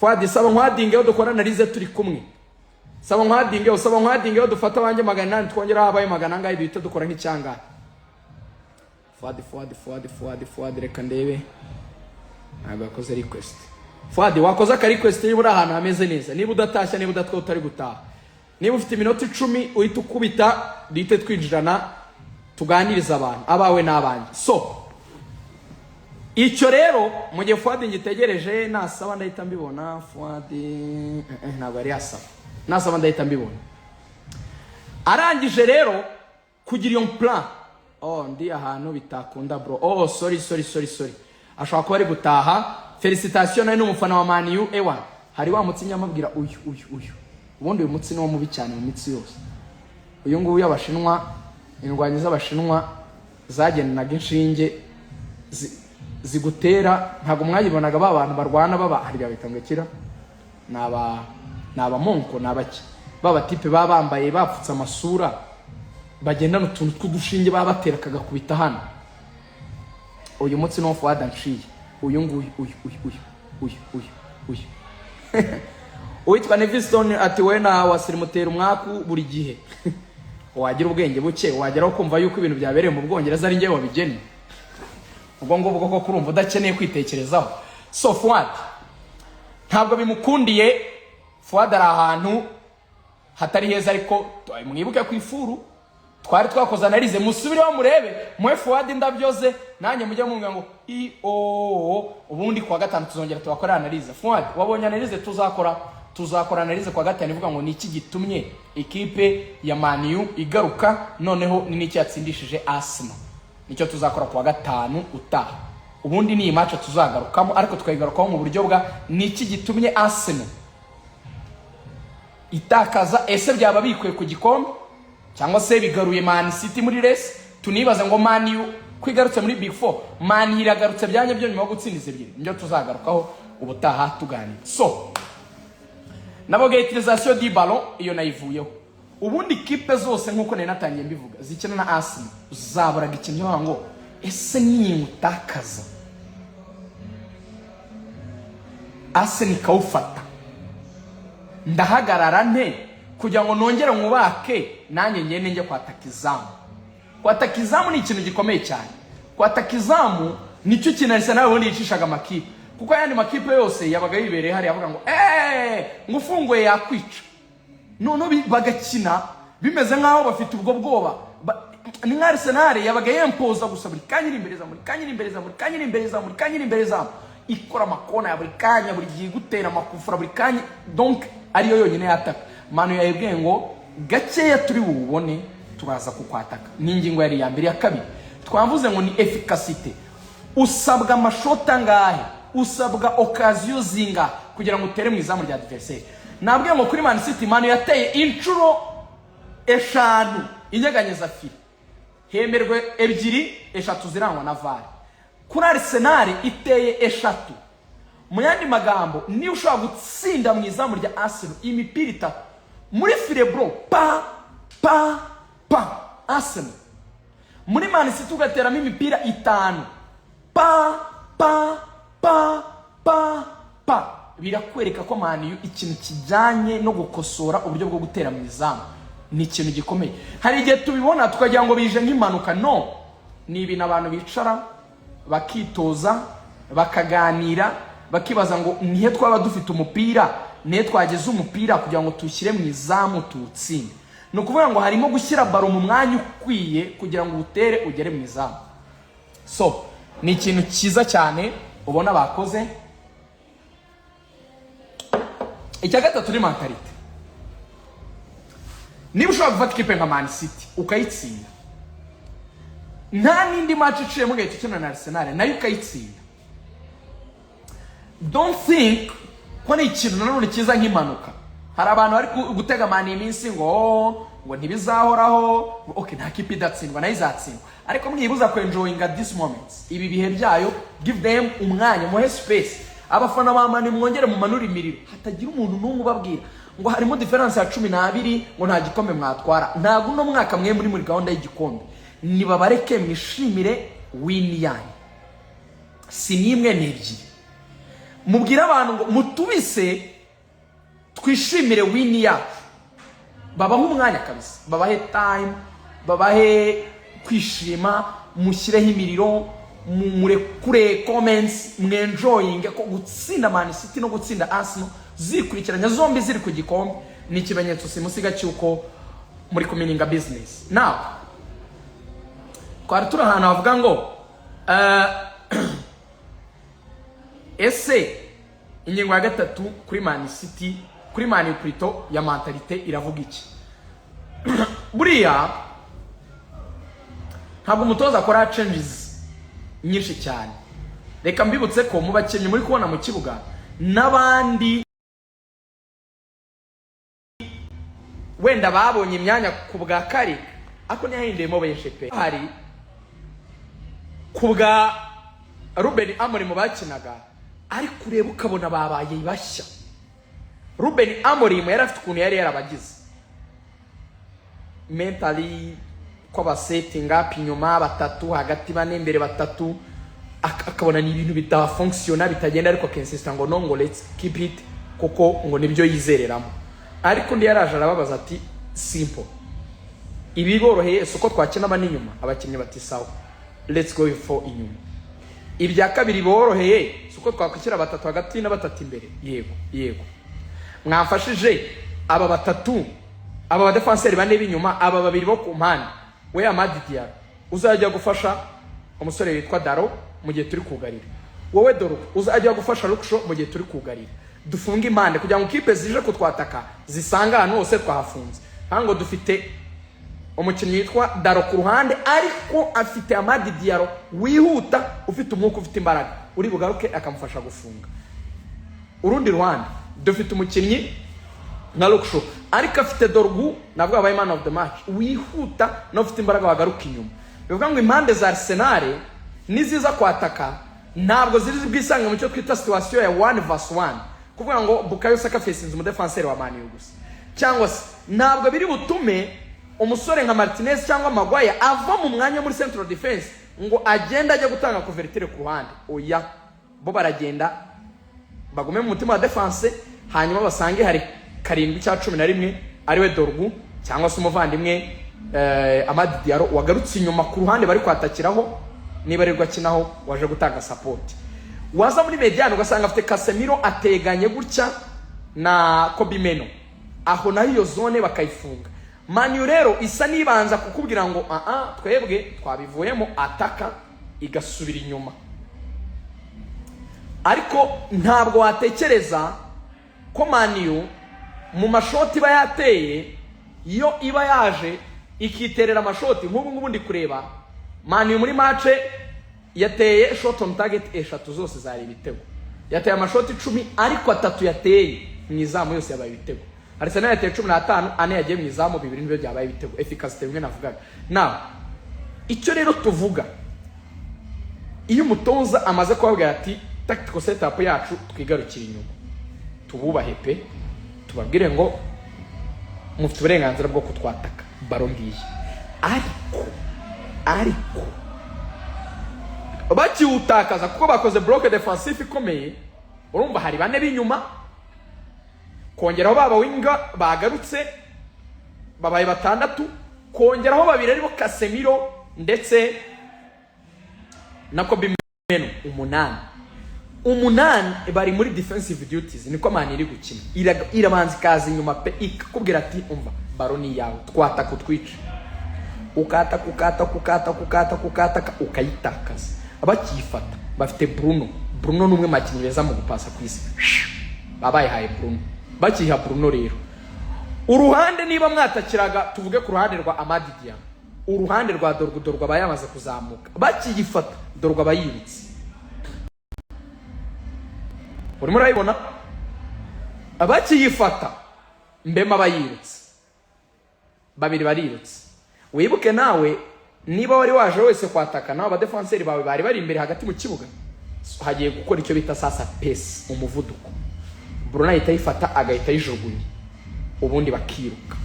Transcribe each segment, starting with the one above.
Fuadi, saba nkwaddingeho, dukora analyse turi kumwe. Saba nkwaddingeho, saba nkwaddingeho, dufate abanjye 800, twongeraho abaye magana angahe, duhita dukora nk'icyangahe. Fuadi, Fuadi, Fuadi, Fuadi, Fuadi, reka ndebe, ntabwo yakoze request. Fuadi, wakoze aka request niba uri ahantu hameze neza, niba udatashya, niba udatwaye, utari gutaha, niba ufite iminota 10, uhita ukubita, duhite twinjirana, tuganiriza abantu, abawe n'abanjye. So icyo rero, mu gihe Fuadi ngitegereje, nasaba ndahita mbibona. Fuadi ntabwo yari yasaba, nasaba ndahita mbibona. Arangije rero kugira iyo plan. Oh, ndi ahantu bitakunda, bro. Oh, sorry, sorry, sorry, sorry, ashobora kuba ari gutaha. Félicitation, nawe ni umufana wa Man U. Ewa, hari wa mutsi nyamabwira, uyu, uyu, uyu. Ubundi uyu mutsi ni wo mubi cyane mu mitsi yose. Uyu nguyu, abashinwa, indwanyi z'abashinwa zagendanaga inshinge zigutera. Ntabwo mwayibonaga, ba bantu barwana baba harya bita ngo kira ni abamonko, ni abaki, ba batipe baba bambaye, bapfutse amasura, bagendana utuntu tw'udushinge baba batera kagakubita hano. Uyu munsi niwo Fuad anciye, uyu nguyu, uyu, uyu, uyu, uyu, uyu, uyu. Uwitwa Neviston ati: "We na wasirimutera umwaku buri gihe." Wagira ubwenge buke, wageraho kumva yuko ibintu byabereye mu Bwongereza ari njyewe wabigennye. Ubwo ngubwo koko urumva udakeneye kwitekerezaho? So Fuad ntabwo bimukundiye. Fuad ari ahantu hatari heza, ariko mwibuke ku ifuru twari twakoze analyse, musubireho murebe, muhe Fuad indabyo ze, nanjye mujye mubwira ngo i o. Ubundi kuwa gatanu tuzongera tubakore analyse. Fuad, wabonye analyse tuzakora? Tuzakora analyse kuwa gatanu ivuga ngo ni iki gitumye ikipe ya Man U igaruka, noneho ni n'iki yatsindishije Arsenal. Nicyo tuzakora kuwa gatanu utaha. Ubundi ni iyi match tuzagarukamo, ariko tukayigarukaho mu buryo bwa ni iki gitumye Arsenal itakaza, ese byaba bikwiye ku gikombe cyangwa se bigaruye Man City muri race? Tunibaze ngo Man U ko igarutse muri Big Four, Man U iragarutse byanya byo nyuma yo gutsinda izi ebyiri. Nibyo tuzagarukaho ubutaha tuganira. So nabo utilisation du ballon, iyo nayivuyeho. Ubundi kipe zose, nk'uko nari natangiye mbivuga, zikina na Arsenal zaburaga ikintu cyo ngo: ese niwutakaza, Arsenal ikawufata, ndahagarara nte kugira ngo nongere mwubake, nanjye ngende njye kwataka izamu? Kwataka izamu ni ikintu gikomeye cyane. Kwataka izamu nicyo kintu Arsenal ubundi yicishaga amakipe, kuko ayandi makipe yose yabaga yibereye hariya avuga ngo eee, ngo ufunguye yakwica. Noneho bagakina bimeze nk'aho bafite ubwo bwoba. Ni nka Arsenal yabaga yempoza gusa buri kanya, iri imbere za buri kanya, iri imbere za buri kanya, iri imbere za buri kanya, iri imbere zamu, ikora amakona ya buri kanya, buri gihe igutera amakufura buri kanya, donc ariyo yonyine yataka. Man U yayibwiye ngo gakeya turi buwubone, turaza kukwataka. Ni ingingo yari iya mbere. Iya kabiri twavuze ngo ni efficacité. Usabwa amashoti angahe, usabwa occasion zingahe kugira ngo utere mu izamu rya adversaire? Nabwiye ngo kuri Man City, Man U yateye inshuro eshanu inyeganyeza filet, hemerwe ebyiri, eshatu zirangwa na VAR. Kuri Arsenal iteye eshatu. Mu yandi magambo, niba ushobora gutsinda mu izamu rya Arsenal imipira itatu muri filet, bro, pa pa pa, Arsenal, muri Man City ugateramo imipira itanu, pa pa pa pa pa, birakwereka ko Man U ikintu kijyanye no gukosora uburyo bwo gutera mu izamu ni ikintu gikomeye. Hari igihe tubibona tukagira ngo bije nk'impanuka. No ni ibintu abantu bicara bakitoza, bakaganira, bakibaza ngo nihe twaba dufite umupira, nihe twageze umupira kugira ngo tuwushyire mu izamu tuwutsinde. Ni ukuvuga ngo harimo gushyira ballon mu mwanya ukwiye kugira ngo uwutere ugere mu izamu. So ni ikintu cyiza cyane ubona bakoze. Icya gatatu ni mentalité. Niba ushobora gufata ikipe nka Man City ukayitsinda, nta n'indi match iciyemo, ugahita ukina na Arsenal nayo ukayitsinda, don't think ko ni ikintu nanone cyiza nk'impanuka. Hari abantu bari gutega Man iminsi ngo: "Oh, ngo ntibizahoraho." Okay, nta kipe idatsindwa, nayo izatsindwa, ariko mwibuza ku enjoyinga this moment, ibi bihe byayo. Give them umwanya, muhe space. Abafana ba Man mwongere mumanure imiriro, hatagira umuntu n'umwe ubabwira ngo harimo différence ya 12, ngo nta gikombe mwatwara. Ntabwo uno mwaka mwe muri gahunda y'igikombe. Nibabareke mwishimire win yanyu, si n'imwe, ni ebyiri. Mubwire abantu ngo mutubise, twishimire win yacu. Babahe umwanya kabisa, babahe time, babahe kwishima, mushyireho imiriro, murekure comments, mwenjoyinge ko gutsinda Man City no gutsinda Arsenal zikurikiranya zombi ziri ku gikombe ni ikimenyetso simusiga cy'uko muri kumininga business. Now twari turi ahantu havuga ngo ese ingingo ya gatatu kuri Man City, kuri Man plutôt, ya mentalité iravuga iki? Buriya ntabwo umutoza akora changes nyinshi cyane. Reka mbibutse ko mu bakinnyi muri kubona mu kibuga n'abandi wenda babonye imyanya ku bwa Carrick, ariko ntiyahinduyemo benshi pe. Hari ku bwa Ruben Amorim bakinaga, ariko ureba ukabona babaye bashya. Ruben Amorim yari afite ukuntu yari yarabagize mentally, ko abasettinga up inyuma batatu, hagati bane, imbere batatu, akabona ni ibintu bidafonctionna, bitagenda, ariko akinsista ngo no, ngo let's keep it, kuko ngo nibyo yizereramo. Ariko undi yaraje arababaza ati: "Simple, ibiboroheye si uko twakina bane inyuma?" Abakinnyi bati: "Sawa, let's go for inyuma." Ibya kabiri boroheye si uko twakwishyira batatu hagati na batatu imbere? Yego. Mwamfashije aba batatu, aba badefanseri bane b'inyuma, aba babiri bo ku mpande, we Amad Diallo uzajya gufasha umusore witwa Dalot mu gihe turi kugarira, wowe Dorgu uzajya gufasha Luke Shaw mu gihe turi kugarira, dufunge impande kugira ngo kipe zije kutwataka zisanga ahantu hose twahafunze. Hano ngo dufite umukinnyi witwa Dalot ku ruhande, ariko afite Amad Diallo wihuta, ufite umwuka, ufite imbaraga, uri bugaruke akamufasha gufunga. Urundi ruhande dufite umukinnyi nka Luke Shaw, ariko afite Dorgu, nabwo yabaye man of the match, wihuta n'ufite imbaraga, wagaruka inyuma. Bivuga ngo impande za Arsenal niziza kwataka ntabwo ziri bwisange mu cyo twita situation ya one vs one, kuvuga ngo Bukayo Saka facinze umudefanseri wa Man U gusa, cyangwa se ntabwo biri butume umusore nka Martinez cyangwa Maguire ava mu mwanya muri central defense ngo agende ajye gutanga couverture ku ruhande. Oya, bo baragenda bagume mu mutima wa defense, hanyuma basange hari karindwi cya 11 ariwe Dorgu cyangwa se umuvandimwe Amad Diallo wagarutse inyuma ku ruhande bari kwatakiraho, niba arirwo akinaho, waje gutanga support. Waza muri médiane ugasanga afite Casemiro ateganye gutya na Kobbie Mainoo, aho naho iyo zone bakayifunga. Man U rero isa n'ibanza kukubwira ngo aha twebwe twabivuyemo, ataka igasubira inyuma. Ariko ntabwo watekereza ko Man U mu mashoti iba yateye, iyo iba yaje ikiterera amashoti nk'ubu ngubu ndi kureba Man U muri match yateye shot on target eshatu, zose zari ibitego. Yateye amashoti 10, ariko atatu yateye mu izamu yose yabaye ibitego. Arsenal yateye 15, ane yagiye mu izamu, bibiri nibyo byabaye ibitego. Efficacité bimwe navugaga. Nawe icyo rero tuvuga, iyo umutoza amaze kubabwira ati tactical setup yacu twigarukire inyuma, tububahe pe, tubabwire ngo mufite uburenganzira bwo kutwataka, ballon ngiyi. Ariko bakiwutakaza, kuko bakoze bloc défensif ikomeye, urumva hari bane b'inyuma, kongeraho baba winger bagarutse babaye batandatu, kongeraho babiri aribo Casemiro ndetse na Kobbie Mainoo, umunani. Umunani bari muri defensive duties. Niko Man iri gukina. Irabanza ikaza inyuma pe, ikakubwira ati: "Umva, ballon ni iyawe, twataka utwice." Ukataka, ukataka, ukataka, ukataka, ukataka, ukayitakaza. Bakiyifata bafite Bruno. Bruno ni umwe mu bakinnyi beza mu gupasa ku isi. Baba bayihaye Bruno. Bakiyiha Bruno rero, uruhande niba mwatakiraga, tuvuge ku ruhande rwa Amad Diallo, uruhande rwa Dorgu, Dorgu aba yamaze kuzamuka. Bakiyifata Dorgu aba yirutse, urimo urayibona. Bakiyifata Mbeumo aba yirutse, babiri barirutse. Wibuke nawe niba wari waje wese kwataka, nawe abadefanseri bawe bari bari imbere hagati mu kibuga, hagiye gukora icyo bita sasa pace, umuvuduko. Bruno ahita ayifata, agahita ayijugunya, ubundi bakiruka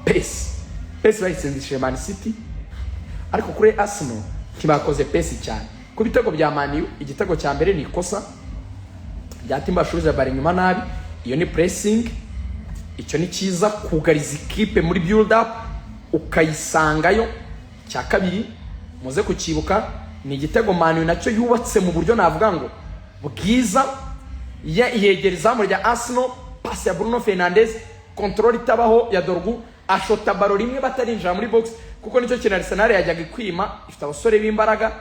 pace. Pace bayitsindishije Man City, ariko kuri Arsenal ntibakoze pace cyane. Ku bitego bya Man U, igitego cya mbere ni ikosa rya Timber ashubije bari inyuma nabi. Iyo ni pressing, icyo ni cyiza, kugariza ikipe muri build up ukayisangayo. Cya kabiri muze kucyibuka, ni igitego Man U nacyo yubatse mu buryo navuga ngo bwiza. Yegera izamu rya Arsenal, pasi ya Bruno Fernandes, control itabaho ya Dorgu, ashota ballon rimwe batarinjira muri box, kuko nicyo kintu Arsenal yajyaga ikwima. Ifite abasore b'imbaraga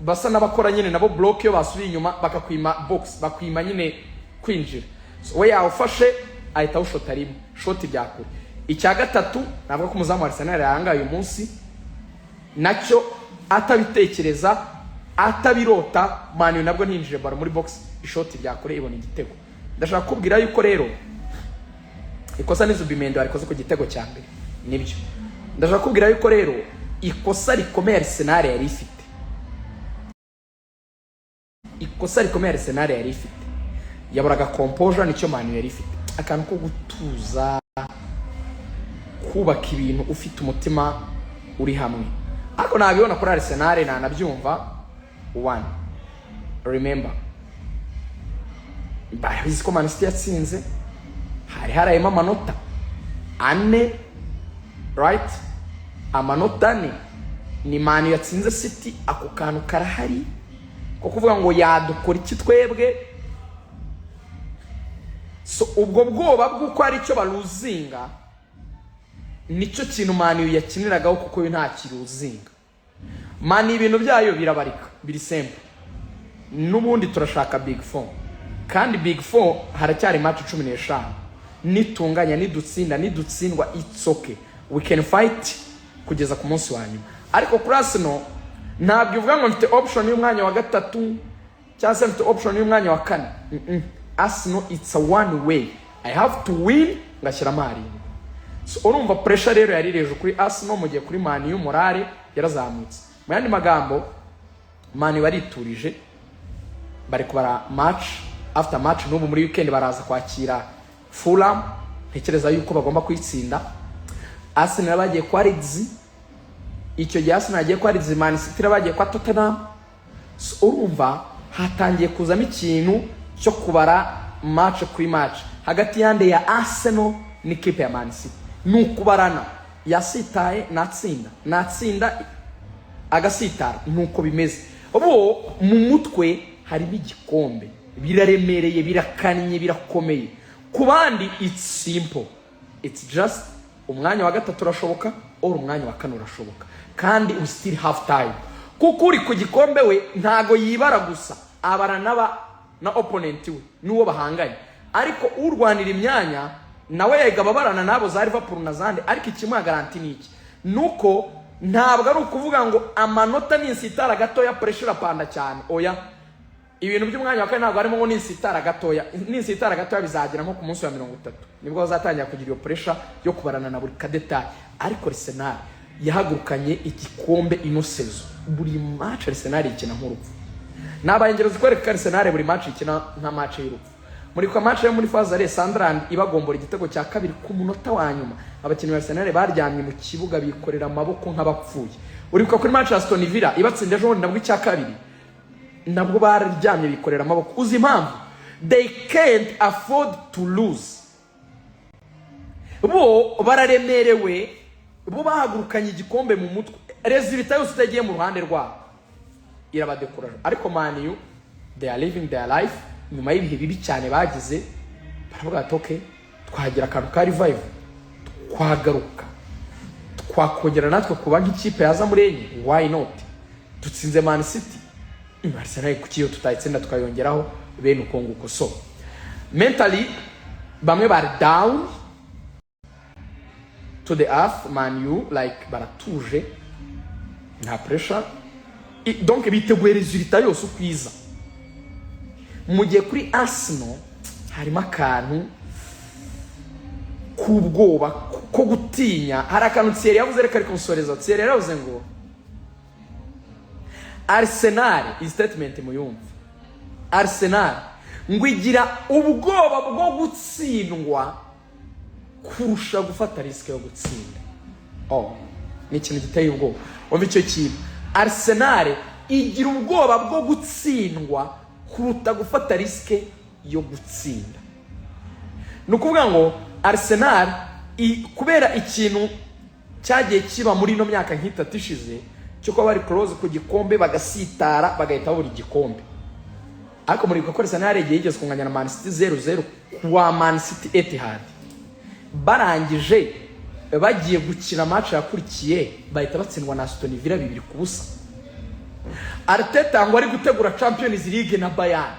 basa n'abakora nyine nabo block, iyo basubiye inyuma bakakwima box, bakwima nyine kwinjira. So, we yawufashe ahita awushota rimwe, shoti bya kure. Icya gatatu navuga ko umuzamu wa Arsenal yahangaye uyu munsi, nacyo atabitekereza, atabirota, Man U nabwo ntinjije ballon muri box, ishoti rya kure, ibona igitego. Ndashaka kubwira yuko rero ikosa ni Zubimendi warikoze ku gitego cya mbere, nibyo. Ndashaka kubwira yuko rero ikosa rikomeye Arsenal yari ifite, ikosa rikomeye Arsenal yari ifite, yaburaga composure. Nicyo Man U yari ifite, akantu ko gutuza, kubaka ibintu ufite umutima uri hamwe. Ariko nabibona kuri Arsenal, nanabyumva. One, remember, barabizi ko Man City yatsinze, hari harayemo amanota 4, right? Amanota 4 ni Man yatsinze City. Ako kantu karahari ko kuvuga ngo yadukora iki twebwe. So ubwo bwoba bw'uko hari icyo baruzinga, nicyo kintu Man U yakiniragaho, kuko yo nta kiruzinga. Man U ibintu byayo birabarika, biri simple. N'ubundi turashaka big four, kandi big four haracyari match 15. Nitunganya, nidutsinda, nidutsindwa, it's okay, we can fight kugeza ku munsi wa nyuma. Ariko kuri Arsenal ntabwo ivuga ngo mfite option y'umwanya wa gatatu cyangwa se mfite option y'umwanya wa kane. Arsenal, it's a one way, I have to win ngashyiramo arindwi. So urumva pressure rero yari hejuru kuri Arsenal, mu gihe kuri Man U morale yarazamutse. Mu yandi magambo, Man U bariturije, bari kubara match after match. N'ubu muri weekend baraza kwakira Fulham, ntekereza yuko bagomba kuyitsinda. Arsenal bagiye kwa Leeds, icyo gihe Arsenal yagiye kwa Leeds, Man City bagiye kwa Tottenham. So urumva hatangiye kuzamo ikintu cyo kubara match kuri match hagati yande ya Arsenal n'ikipe ya Man City. Ni ukubarana, yasitaye natsinda, natsinda agasitara, nuko bimeze. Bo mu mutwe harimo igikombe, biraremereye, birakannye, birakomeye. Ku bandi it's simple, it's just umwanya wa gatatu urashoboka or umwanya wa kane urashoboka, kandi we still have time, kuko uri ku gikombe we ntago yibara gusa, abara n'aba na opponent we n'uwo bahanganye. Ariko urwanira imyanya nawe yega ababarana n'abo za Liverpool na zande. Ariko ikimuha garantie ni iki? Nuko ntabwo ari ukuvuga ngo amanota ninsitara gatoya pressure irapanda cyane. Oya, ibintu by'umwanya wa kane ntabwo harimo ngo ninsitara gatoya. Ninsitara gatoya bizagera nko ku munsi wa 30, nibwo bazatangira kugira iyo pressure yo kubarana na buri ka détail. Ariko Arsenal yahagurukanye igikombe ino saison. Buri match Arsenal ikina nk'urupfu. Nabaye ingero zikwereka ko Arsenal buri match ikina nka match y'urupfu. Muri kwa match yo muri phase aller, Sunderland ibagombora igitego cya kabiri ku munota wa nyuma, abakinnyi ba Arsenal baryamye mu kibuga bikorera amaboko nk'abapfuye. Uribuka kuri match ya Aston Villa ibatsinda ejo bundi, nabwo icya kabiri, nabwo bararyamye bikorera amaboko. Uzi impamvu? They can't afford to lose. Bo bararemerewe, bo bahagurukanye igikombe mu mutwe. Résultat yose itagiye mu ruhande rwabo irabadekuraje. Ariko Man U, they are living their life. Nyuma y'ibihe bibi cyane bagize, baravuga bati: "Okay, twagira akantu ka revive, twagaruka, twakongera natwe kuba nk'ikipe yaza muri enye. Why not? Dutsinze Man City, Arsenal kuki iyo tutayitsinda tukayongeraho?" Bene uko nguko. So mentally bamwe bari down to the earth. Man U like baratuje, nta pressure. Donc biteguye résultat yose uko iza, mu gihe kuri Arsenal harimo akantu k'ubwoba, ko gutinya. Hari akantu Thierry yavuze, reka ariko musoreza. Thierry yaravuze ngo Arsenal, iyi statement muyumve, Arsenal ngo igira ubwoba bwo gutsindwa kurusha gufata risque yo gutsinda. Oh, ni ikintu giteye ubwoba. Umva icyo kintu, Arsenal Igira ubwoba bwo gutsindwa kuruta gufata risk yo gutsinda. Ni ukuvuga ngo Arsenal, kubera ikintu cyagiye kiba muri ino myaka nk'itatu ishize cyo kuba bari close ku gikombe, bagasitara, bagahita babura igikombe. Ariko muri ko Arsenal igihe yigeze kunganya na Man City 0-0 kuwa Man City Etihad, barangije bagiye gukina match yakurikiye bahita batsindwa na Aston Villa 2-0. Arteta ngo ari gutegura Champions League na Bayern,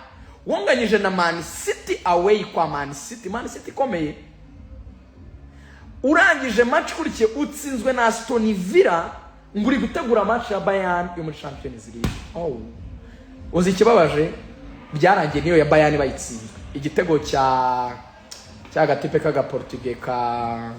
wunganyije na Man City away kwa Man City, Man City ikomeye, urangije match ikurikiye utsinzwe na Aston Villa, ngo uri gutegura match ya Bayern yo muri Champions League. Oh. Uzi ikibabaje? Byarangiye niyo ya Bayern bayitsinzwe igitego cya gatipe k'agaportuge ka